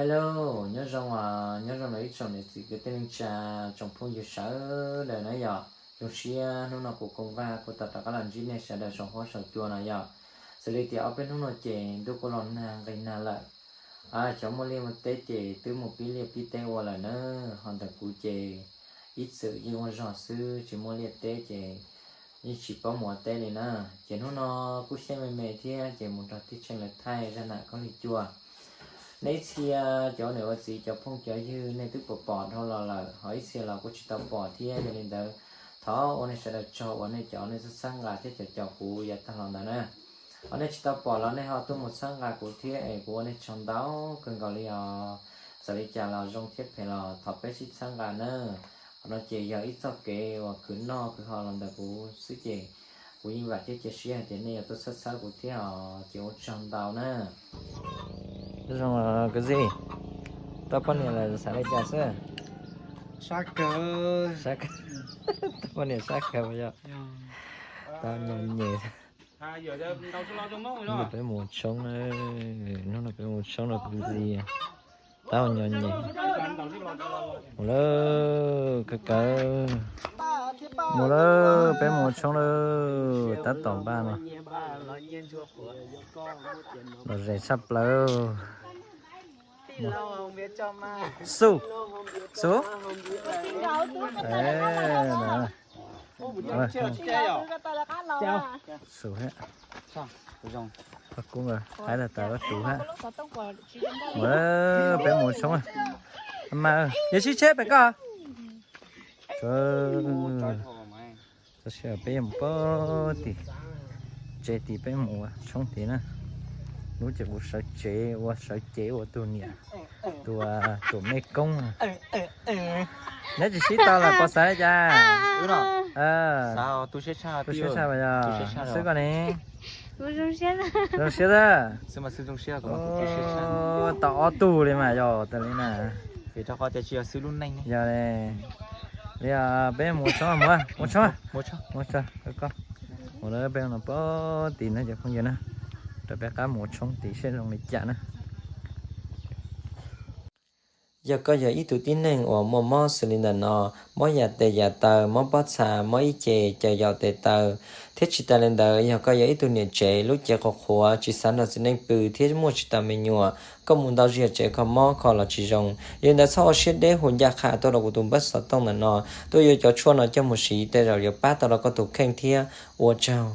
Hello, nyob zoo, nyob zoo rau ib tsoom niam txiv kwv tij neej tsa, tsoom phooj ywg sawv daws na yom. Zoo siab hnub no kuv Kooj Vaj kuj tau rov qab los ntsib nej sawv daws saum huab saum cua no yom. Xws li tias ob peb hnub no ces ntuj kuj los nag nqis nag lawm. Cov muaj liaj muaj teb ces twb mus pib liaj pib teb ua lawm na, ho ntawm kuv ces ib txwm yeej ua zog xwb tsis muaj liaj teb ces yeej tsis paub mus ua teb li na. Ces hnub no kuj xyab me me thiab ces mus nrog tij Tsheej lawv thaij zaj nam khaub lig cua. Nej ib txhia cov ua niam ua txiv cov phooj cov ywg nej twb pom pom dhau los lawm, ho ib txhia los kuj tsis tau pom thiab, yog li ntawd thov ua nej sawv daws tsaug uas nej cov nej txhawb txhawb nqa thiab cov caum kuv yav tag los ntawd na. Ho nej tsis tau pom los nej ho tuaj mus txhawb nqa kuv thiab es kuv ua nej tsaug ntau kawg nkaus li os. Txawm li cas los zoo thiab phem los thov peb sib txhawb nqa na. Qhov no ces yog ib txoj kev uas khwv noj khwv haus los ntawm kuv xwb ces kuv yeej vam thiab cia siab hais tias nej yuav tuaj txhawb txhawb kuv thiab os, ces ua tsaug ntau na. Zoo kwv tij, tau poj niam lawm xav li cas xwb? Sab kawg. Tau poj niam sab kawg yog tau nyo nyem. Hnub no peb mus ua tshoob, hnub no peb mus ua tshoob rau kwv tij, tau nyo nyem. Mus lawm kawg kawg. Mus lawm, peb mus ua tshoob lawm, tab tom npaj no. Los zes tshaj plaws. Xu, xu. Xu thiab. Koj kuj haib tag tas koj tus hab. Ua, peb mus tshoob. Mas yog sib tsheb pem koj. Txog sij hawm peb yuav mus pem tim tsev tid, peb mus ua tshoob tid na. Hnub ces kuv sawv tsev ua, sawv cev ua tus niam, tus, tus mej koob. Neb tsis sib tau los puas xav li cas? Tu siab tshaj, yog xwb koj ne. Zoo siab xwb. Tau ob tug li mas yog tas li na. Yog li, peb mus ua tshoob, mus ua tshoob, mus tshoob, mus tshoob. Mus lawm, peb no pem tid na cov phooj ywg na, rau peb qab mus ua tshoob tid seb zoo li cas na. Yog koj yog ib tug tib neeg uas muaj mob xws li ntawm no, mob yam tes yam taw, mob pob txha, mob ib ce, caws yaus tes taw, thiab tsis tas li ntawd yog koj yog ib tug niam tsev lub cev qhuav qhuav tsis xav nrog txiv neej pw thiab muaj tsis tau me nyuam, koj mus ntau zaus tsev kho mob kho los tsis zoo, yog li ntawd txhob ua siab deb hu ncaj qha tuaj rau kuv tus npawb xov tooj ntawm no, tuaj yuav cov tshuaj no coj mus siv tej zaum yuav pab tau rau koj tus kheej thiab. Ua tsaug.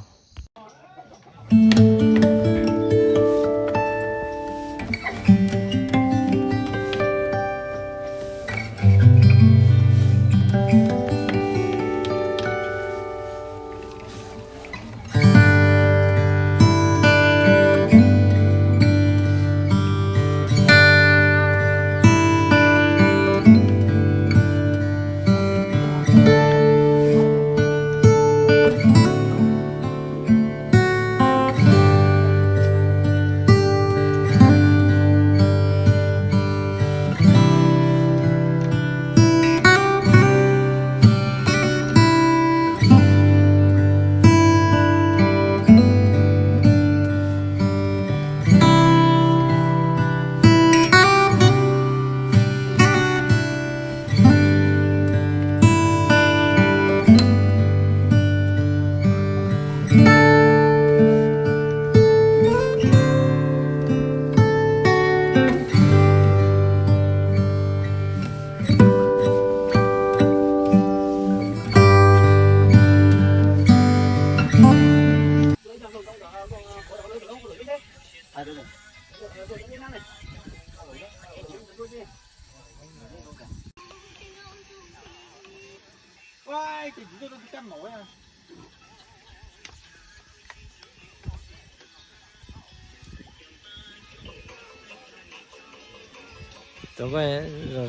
Zaum koj,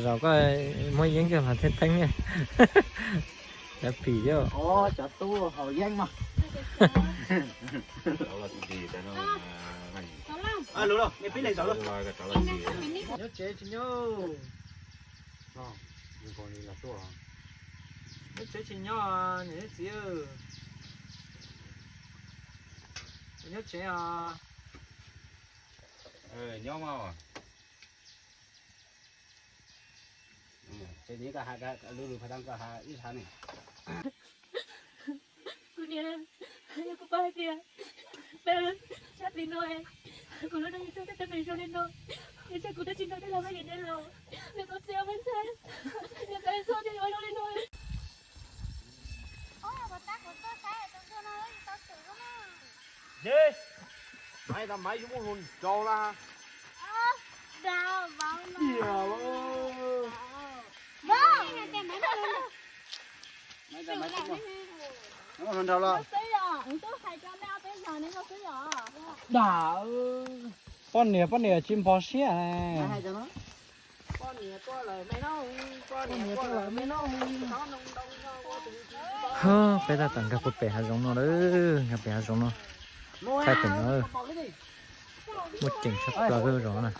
zaum koj muab yeeb coj los thiaj theeb. Cov phim thiab. Cov tub haus yeeb mas. Nyob tsev tsis nyob. Nyob tsev tsis nyob, niam txiv. Nyob tsev os. Nyob mas. Ces nws koj has lus lus phav tau koj has ib has ne. Kuv niam, yog kuv paub hais tias peb sab tid no, kuv lub neej yuav tag tej teeb meem zoo li no, es tsam kuv twb tsis nrog tej laus pab yawm dab laus, nws tau txiav peb ntxhais, nws xav txog tej yuav zoo li no. Maiv tau maiv yuav muaj hluas nraug na. Muaj hluas nraug los. Dam, poj niam poj niam tsis npog siab. Peb tab tom nkag puag pem hav zoov no lawm, nkag pem hav zoov no, thaij pem no. Muaj ceem tshaj plaws lub zos na.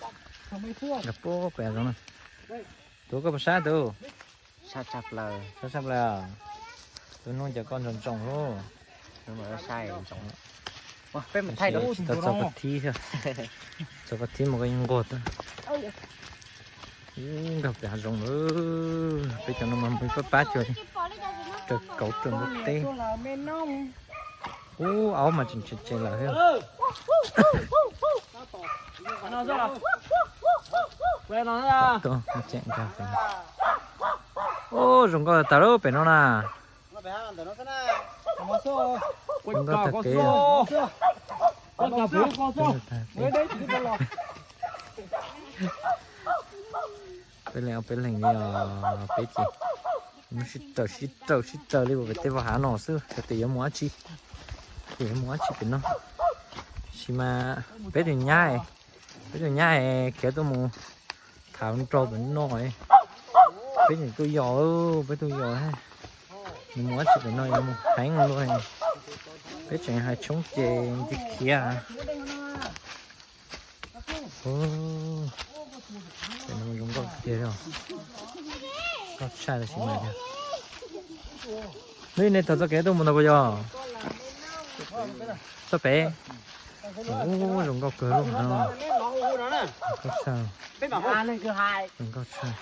Nkag puag pem hav zoov na. Tus koj puas sab tus? Sab tshaj plaws. Sab tshaj plaws. Tus hnub cov koj ntsoos ntsoos lub. Hnub no sai ntsoos. Peb mus thaij tsis tau txog koj thib thiab. Txog koj thib mas koj yeej nquag tag. Nkag pem hav zoov lawm. Peb cov no mas mus pab pab cuag raws kauv raws npua teb. Ub, aub mas tseem tseem tseem lawm thiab. Ub, zoo nkauj tas lub pem no na. Zoo nkauj tag kev. Peb leeg ob peb leeg li os, peb ces mus sib raws sib raws sib raws li pem tej vaj hav no xwb, xyov tias yuav mus dab tsi, tias yuav mus dab tsi pem no. Tab sis mas peb tus nyab, peb tus nyab khiav tuaj mus thav nrau pem no, peb tseem tuaj yos, peb tuaj yos, nws mus dab tsi pem no yuav mus heev luaj. Peb tseem hais tshoob ces nws khiav. Pem no zoo nkauj tiag li, nkauj tshaj li sis mas tiag. Neb, nej thaum txoj kev tuaj mus ntawd puas yog? Txoj pem. Ub, zoo nkauj kawg lub no. Zoo nkauj tshaj. Zoo nkauj tshaj.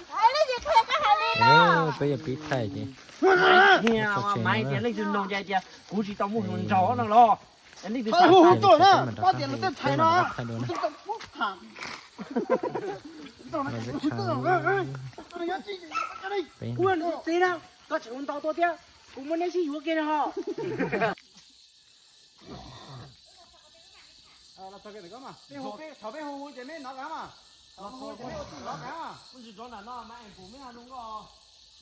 Peb yuav pib thaij ces. Kuv tsis tau muaj hluas nraug no los. Hu hu tuaj na, pab tias lawv tej thaij no. Kuv tsis ntau tuaj thiab, kuv muab neb sib yuav kiag no ho. Thaum peb hu hu ces neb nov kav mas. Thaum hu hu ces neb ua txuj nov kav mas. Ua tsis rov nram no mas es kuv me ha zoo nkauj.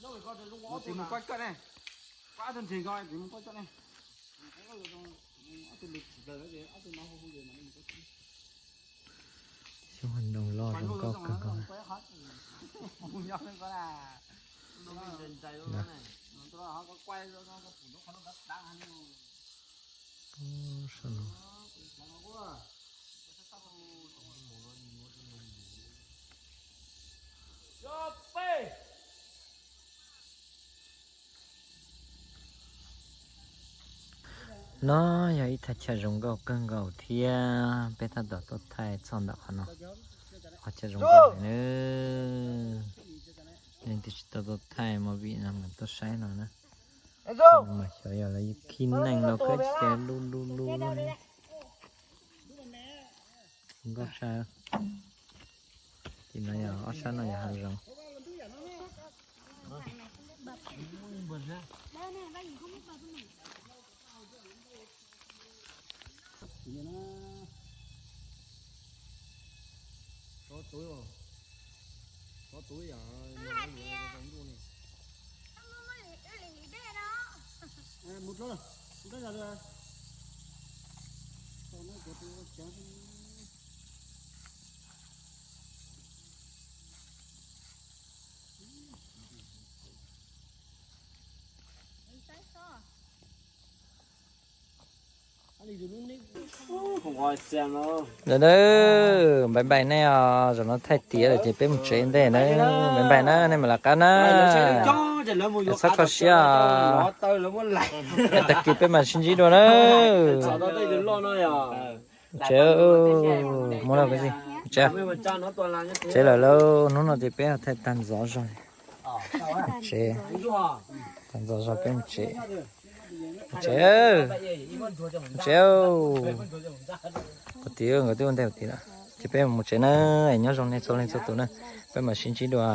Nyob ko zoo ua ob tug mus kuaj koj ne. Kuaj ob tug nreg ko kuv mus kuaj koj ne. Xyoob hais noo loj zoo nkauj kawg nkaus. No yog ib thaj chaw zoo nkauj kawg nkaus thiab, peb tab tom tuaj thaij txog ntawm qhov no, qhov chaw zoo nkauj heev na. Leej twg tsis tau tuaj thaij movie no mas tuaj saib no na. Mas xyov yog lawv khi neeg los kab tsis ces du du du lub ne. Zoo nkauj tshaj. Tim no yog ob sab no yog hav zoov. Mus dlua, mus dlua yog lawm. Ntawd na, bye bye nej os, zaum no thaij tiav lawm ces peb mus tsev ntej na, bye bye na, nej mam lawv qab na, txhob kho siab, tag kis peb mam sib ntsib dua na. Tsev, mus lawm, tsev, tsev lawm lauj, hnub no ces peb thaij tag ntxov zog. Mus tsev, tag nrho zog peb mus tsev. Mus tsev, mus tsev. Tus tim nkawd twb ua ntej mus tim na, ces peb mus tsev na. Nyob zoo nej txhua leej txhua tus na, peb mam sib ntsib dua